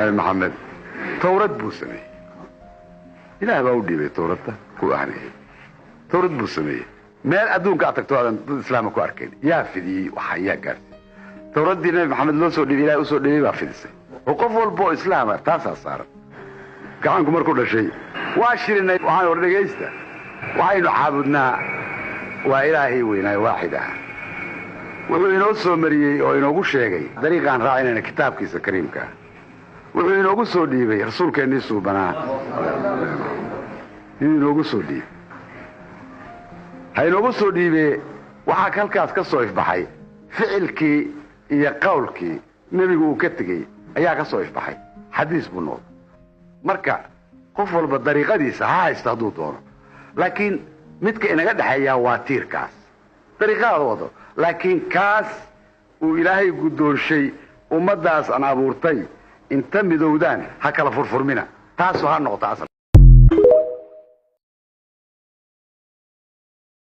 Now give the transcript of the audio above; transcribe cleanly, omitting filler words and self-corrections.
Nabi Maxamed Tawrad buu sameeyey. Ilaah baa u dhiibay Tawradda ku ahniyey. Tawrad buu sameeyey. Meel adduunka aad tagto aadan dad islaama ku arkayn. Yaa fidiyey? Waxa yaa gaarsiiyey? Tawraddii Nabi Maxamed loo soo dhiibay, Ilahay usoo dhiibay baa fidisay, oo qof walba oo islaama taasaa saaran. Gacanku markuu dhashay waa shirinay. Waxaan war dhegaysta, waxaynu caabudnaa waa Ilaahay weynaayo waaxid ah. Wuxuu inoo soo mariyey oo inoogu sheegay dariiqaan raacinayna kitaabkiisa kariimka ah. Wuxuu inoogu soo dhiibay rasuulkeennii suubanaa inuu inoogu soo dhiibay. Ha inoogu soo dhiibee, waxaa halkaas ka soo ifbaxay ficilkii iyo qowlkii nebigu uu ka tegey ayaa ka soo ifbaxay. Xadiis buu noqday. Marka qof walba dariiqadiisa ha haysto hadduu doono, laakiin midka inaga dhexeeyaa waa tiirkaas. Dariiqadaada wado, laakiin kaas uu Ilaahay guddoonshay ummaddaas aan abuurtay inta midowdaan ha kala furfurmina. Taasu ha noqoto asal.